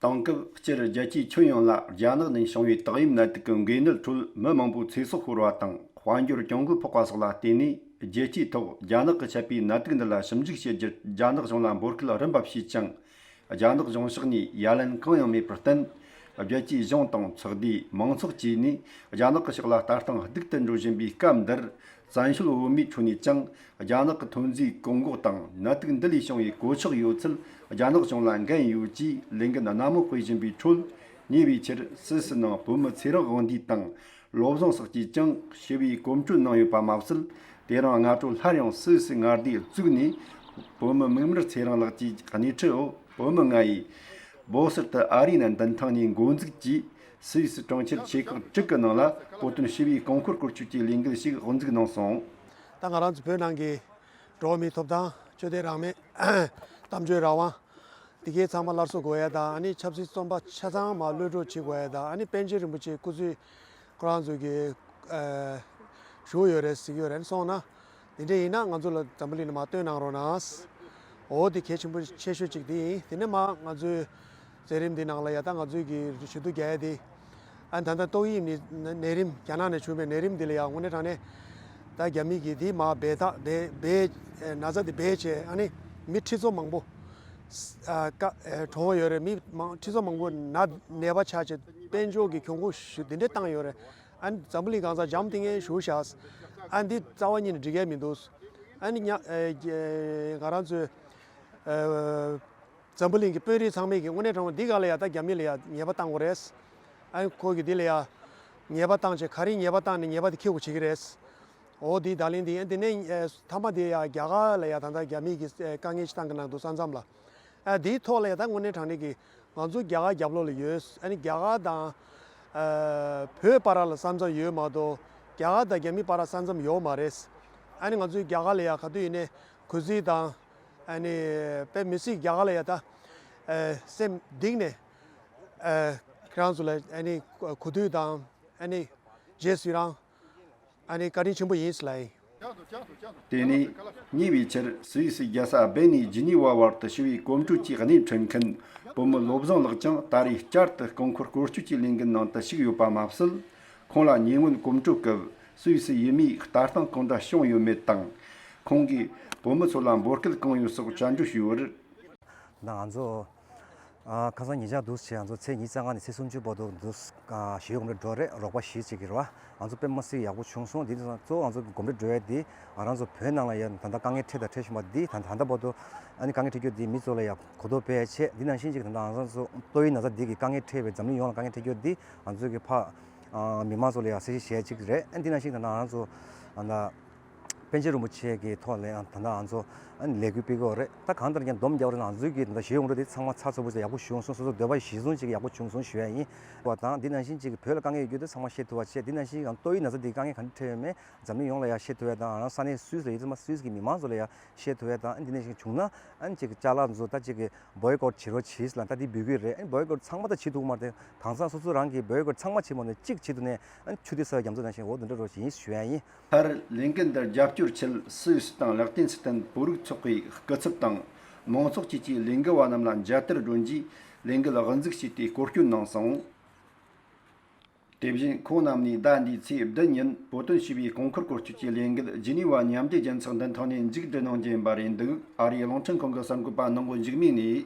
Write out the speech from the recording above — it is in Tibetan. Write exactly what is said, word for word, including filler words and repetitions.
དེང་སྐབས་སྤྱིར་རྒྱལ་སྤྱིའི་ཁྱོན་ཡོངས་ལ་རྒྱ་ནག་ནས་བྱུང་བའི་ཏོག་དབྱིབས་ནད་དུག་གི་འགོས་ནད་ཁྲོད་མི་མང་པོའི་ཚེ་སྲོག་ཤོར་བ་དང་། དཔལ་འབྱོར་གྱོང་གུན་ཕོག་པ་སོགས་ལ་བརྟེན་ནས། རྒྱལ་སྤྱིའི་ཐོག་རྒྱ་ནག་གིས་མཆེད་པའི་ནད་དུག་འདི་ལ་ཞིབ་འཇུག་བྱེད་རྒྱུར་རྒྱ་ནག་གཞུང་ལ་འབོད་སྐུལ་རིམ་པ་བྱས་ཀྱང་། རྒྱ་ནག་གཞུང་ཕྱོགས་ནས་ཡ་ལན་གང་ཡང་མེད་པར་བརྟེན། རྒྱལ་སྤྱིའི་གཞུང་དང་ཚོགས་སྡེ། མང་ཚོགས་བཅས་ནས་རྒྱ་ནག་གི་ཕྱོགས་ལ་ལྟ་སྟངས་སྡུག་ཏུ་འགྲོ་བཞིན་པའི་སྐབས་འདིར། བཙན་བྱོལ་བོད་མིའི་ཁྲོད་ནས་ཀྱང་རྒྱ་ནག་གི་ཐོན་རྫས་བཀག་འགོག་དང་ནད་དུག་འདི་ལས་བྱུང་བའི་གོད་ཆག་ཡོད་ཚུལ་རྒྱ་ནག་གཞུང་ལ་འགན་ཡོད་ཅེས་ལས་འགན་སྣ་མང་སྤེལ་བཞིན་པའི་ཁྲོད། ཉེ་བའི་ཆར་སུད་སི་ནང་བོད་མི་ཚེ་རིང་དབང་འདུས་དང་། བློ་བཟང་སོགས་ཀྱིས་ཀྱང་ཞི་བའི་གོམ་བགྲོད་གནང་ཡོད་པ་མ་ཟད། དེ་རིང་སྔ་དྲོ་སླར་ཡང་སུད་སི་མངའ་སྡེ་བཙུགས་ནས། བོད་མི་མིག་དམར་ཚེ་རིང་ལགས་ཀྱི་སྣེ་ཁྲིད་འོག་བོད་མི་ལྔ་ཡིས་སྦོ་སར་དུ་ཨ་རིའི་ནང་མདུན་ཐང་ནས་འགོ་འཛུགས་ཀྱིས། སུད་སི་གྲོང་ཁྱེར་ཆེ་ཁག་དྲུག་གི་ནང་ལ་བོད་དོན་ཞི་བའི་གོང་བཀུར་སྐོར་སྐྱོད་ཀྱི་ལས་འགུལ་ཞིག་དབུ་འཛུགས་གནང་སོང་། ད་ང་རང་ཚོ་བོད་ནང་གི་འགྲོ་བ་མིའི་ཐོབ་ཐང་། ཆོས་དད་རང་མོས། གཏམ་བརྗོད་རང་དབང་། འདི་གའི་ཚང་མ་སླར་གསོ་དགོས་ཡ་དང་། ཨ་ནི་ཆབ་སྲིད་བཙོན་པ་ཆ་ཚང་མ་གློད་གྲོལ་བྱེད་དགོས་ཡ་དང་། ཨ་ནི་པཎ་ཆེན་རིན་པོ་ཆེ་སྐུ་གཟུགས་ཁོ་རང་ཚོ་གི་ཨ་ཞུ་ཡོད་རེད་ཟེར་གྱི་ཡོད་རེད། སོང་ན་འདི་འདྲ་ཡིན་ན་ང་ཚོ་ལ་འཛམ་བུ་གླིང་ནས་མར་བཏོན་གནང་རོགས་གནང་། འོ་དེ་གལ་ཆེན་པོ་ཆེ་ཤོས་གཅིག་དེ་ཡིན། དེ་ནས་མར་ང་ཚོའི་མཛད་རིམ་འདི་ནང་ལ་ཡ་ད་ང་ཚོའི་གི་ཞུ་གཏུག་རྒྱག་ཡ་དེ། ཨ་ད་ལྟ་ཏོག་དབྱིབས་ནི་ནད་རིམས། རྒྱ་ནག་ནས་བྱུང་བའི་ནད་རིམས་འདི་ལ་ཡང་དངོས་གནས་དྲང་གནས་ད་རྒྱ་མི་གིས་འདི་མར་སྦས་ཐག་སྦས་སྦས་ན་ཚ་འདི་སྦས་བྱས། ཨ་ནི་མི་ཁྲི་ཚོ་མང་པོ་ཨ་ཀ་ཨ་གྲོངས་ཡོད་རེད། མི་མང་ཁྲི་ཚོ་མང་པོ་ན་ནད་པ་ཆགས་བྱས་དཔལ་འབྱོར་གྱི་གྱོང་གུན་ཞུ་འདི་འདྲས་བཏང་ཡོད་རེད། ཨ་ནི་འཛམ་བུ་གླིང་གང་སར་འཇམ་ཐིང་ངེ་བཞུགས་ཤག་ཨ་འདི་རྩ་བ་ཉིད་ནས་འགྲིག་གི་མི་འདུག་ཨ་ནི་ཉ་ཨ་ང་རང་ཚོའི་ཨ་འཛམ་བུ་གླིང་གི་དཔོན་རིགས་ཚང་མས་ཀྱི་དངོས་གནས་དྲང་པོ་འདི་ག་ལ་ཡ་ད་རྒྱ་མི་ལ་ཡ་ཉེས་པ་བཏང་དགོས་རེད། ཨ་ནི་ཁོ་གི་འདི་ལ་ཡ་ཉེས་པ་བཏང་བྱས། ག་རེ་ཉེས་པ་བཏང་ནས་ཉེས་པ་དེ་འཁྱེར་དགོས་བྱེད་ཀྱི་རེད། འོ་དེ་ད་ལན་དེ་ཡིན། དེ་ནས་ཨ་མཐའ་མ་དེ་ཡ་རྒྱ་གར་ལ་ཡ་ད་ལྟ་རྒྱ་མི་གིས་ཨ་དཀའ་ངལ་ཞིག་བཏང་གི་གནང་འདུག་ས་མཚམས་ལ། ཨ་དེའི་ཐོག་ལ་ཡ་ད་དངོས་གནས་དྲང་གནས་ཀྱི་ང་ཚོ་རྒྱ་གར་རྒྱབ་ལོགས་ལ་ཡོད། ཨ་ནི་རྒྱ་གར་དང་ཨ་བོད་བར་ལ་ས་མཚམས་ཡོད་མ་གཏོགས་རྒྱ་གར་དང་རྒྱ་མི་བར་ས་མཚམས་ཡོད་མ་རེད། ཨ་ནི་ང་ཚོའི་རྒྱ་གར་ལ་ཡ་ག་དུས་ཡིན་ནའི་གུས་བརྩི་དང་། ཨ་ནི་དཔེ་མི་སྲིད་རྒྱ་གར་ལ་ཡ་ད་ཨ་སེམས་གཏིང་ནས་ཨ་ཁྱེད་རང་ཚོ་ལ་ཨ་ནི་གུས་འདུད་དང་། ཨ་ནི་རྗེས་སུ་ཡི་རང་། ཨ་ནི་བཀའ་དྲིན་ཆེན་པོ་ཡིན་ཟེར་ལབ་ཡིན། དེ་ནས་ཉེ་བའི་ཆར་སུད་སི་རྒྱལ་ས་སྦེར་ནས་ཇི་ནི་ཝ་བར་དུ་ཞི་བའི་གོམ་བགྲོད་ཀྱི་སྣེ་ཁྲིད་མཁན་བོད་མི་བློ་བཟང་ལགས་ཀྱང་ད་རེས་བསྐྱར་དུ་རྐང་འཁོར་སྐོར་སྐྱོད་ཀྱི་ལས་འགུལ་ནང་དུ་ཞུགས་ཡོད་པ་མ་ཟད། ཁོང་ལ་ཉེ་སྔོན་གོམ་བགྲོད་སྐབས་སུད་སི་ཡུལ་མིའི་ལྟ་སྟངས་གང་འདྲ་བྱུང་ཡོད་མེད་དང་། ཁོང་གིས་བོད་མི་ཚོ་ལ་འབོད་སྐུལ་གང་ཡོད་སོགས་བཅར་འདྲི་ཞུས་པར། ད་ང་ཚོ་ཨ་ཁ་སང་ཉིན་ཞག་འདུག་བྱས། ང་ཚོ་ཚེས་ཉི་ཤུ་རྩ་ལྔ་ནས་ཚེས་སུམ་ཅུ་བར་དུ་འདུག་ཨ་ཞི་བའི་གོམ་བགྲོད་འགྲོ་རེད། རོགས་པ་བཞི་གཅིག་གིས་རེད་པ། ང་ཚོ་དཔེ་མ་སྲིད་ཡག་པོ་བྱུང་སོང་། འདི་ནི་གཙོ་བོ་ང་ཚོ་གོམ་བགྲོད་འགྲོ་ཡ་འདི་ང་རང་ཚོ་བོད་ནང་ལ་ཡ་ད་ལྟ་དཀའ་ངལ་འཕྲད་དང་འཕྲད་བཞིན་པ་འདི། ད་ད་ལྟ་བར་དུ་ཨ་ནི་དཀའ་ངལ་འཕྲད་རྒྱུ་འདི་མི་ཚོ་ལ་ཡ་གོ་རྟོགས་སྤེལ་ཡ་ཆེད། འདི་ནང་བཞིན་ཅིག་ད་ལྟ་ང་རང་ཚོ་ཏོག་དབྱིབས་ན་ཚ་འདི་གི་དཀའ་ངལ་འཕྲད་པའི་འཛམ་གླིང་ཡོངས་ལ་དཀའ་ངལ་འཕྲད་རྒྱུ་འདི་ང་ཚོ་གི་ཕ་ཨ་མི་མང་ཚོ་ལ་ཡ་གསལ་བཤད་བྱེད་ཡ་ཅིག་རེད། ཨ་འདི་ནང་བཞིན་ད་ལྟ་ང་རང་ཚོ་ད་ལྟ། པཎ་ཆེན་རིན་པོ་ཆེ་གི་ཐོག་ལ་ཡང་ད་ལྟ་ང་ཚོ་ཨ་ནི་ལས་འགུལ་སྤེལ་གྱི་ཡོད་རེད། ད་གང་ལྟར་ཀྱང་སྡོམ་རྒྱག་པ་རེད་ན་ང་ཚོའི་གི་ད་ལྟ་ཞི་བའི་གོམ་བགྲོད་དེ་ཚང་མ་ཚགས་ཚུད་པོ་ཞིག་ཡག་པོ་བྱུང་སོང་། སོ་སོ་འདོད་པ་གཞིར་བཟུང་བྱེད་ཀྱི་ཡག་པོ་བྱུང་སོང་ཞུ་ཡ་ཡིན། བ་དང་འདི་ནང་བཞིན་ཅིག་གི་བོད་ལ་དཀའ་ངལ་ཡོད་རྒྱུ་དེ་ཚང་མ་བཤད་ཐུབ་པ་བྱས། འདི་ནང་བཞིན་ཡང་ཏོག་དབྱིབས་ན་ཚ་འདི་དཀའ་ངལ་ག་འདྲ་འཕྲད་ཡོད་མེད་འཛམ་གླིང་ཡོངས་ལ་ཡང་བཤད་ཐུབ་ཡ་དང་། ང་རང་ས་གནས་སུད་སི་ལ་ཡོད་ཚད་མ་སུད་སི་གི་མི་མང་ཚོ་ལ་ཡང་བཤད་ཐུབ་ཡ་དང་། ཨ་འདི་ནང་བཞིན་བྱུང་ན་ཨ་ཅིག་གི་ཅ་ལག་ཚོ་ད་ཅིག་གི་བོའི་ཀོཊ་བྱེད་རོགས་བྱེད་ལ་ད་འདི་འབོད་ཀྱི་རེད། ཨ་བོའི་ཀོཊ་ཚང་མ་ད་བྱེད་ཐུབ་ཀྱི་མ་རེད། དེ་གང་ཟག་སོ་སོ་རང་གི་བོའི་ཀོཊ་ཚང་མ་བྱེད་མ་ཐུབ་ན་གཅིག་བྱེད་ཐུབ་ནས་ཨ་ཆུ་དེ་ཟ་བའི་རྒྱ་མཚོ་ནང་བཞིན་འོ་དེ་འདྲ་རོགས་བྱེད་ཡིན་ཞུ་ཡ་ཡིན། མཐར་ལས་འགུལ་འདིར་རྒྱབ་སྐྱོར་ཆེད་སུད་སི་དང་ལེག་ཏེན་སི་ཏན་བོད་རིགས་ཚོགས་པའི་སྐུ་ཚབ་དང་མང་ཚོགས་བཅས་ཀྱིས་ལས་འགུལ་བ་རྣམས་ལ་མཇལ་དར་སྒྲོན་རྗེས་ལས་འགུལ་དབུ་འཛུགས་བྱས་ཏེ་སྐོར་སྐྱོད་གནང་སོང་། དེ་བཞིན་ཁོང་རྣམས་ནས་ཟླ་འདིའི་ཚེས་བདུན་ཉིན་བོད་དོན་ཞི་བའི་གོང་བཀུར་སྐོར་སྐྱོད་ཀྱི་ལས་འགུལ་ཇི་ནི་ཝ་མཉམ་འབྲེལ་རྒྱལ་ཚོགས་མདུན་ཐང་ནས་མཇུག་སྒྲིལ་གནང་རྒྱུ་ཡིན་པ་རེད་འདུག་ཨ་རིའི་རླུང་འཕྲིན་ཁང་གི་གསར་འགོད་པ་ནང་གོ་འཇིགས་མེད་ནས་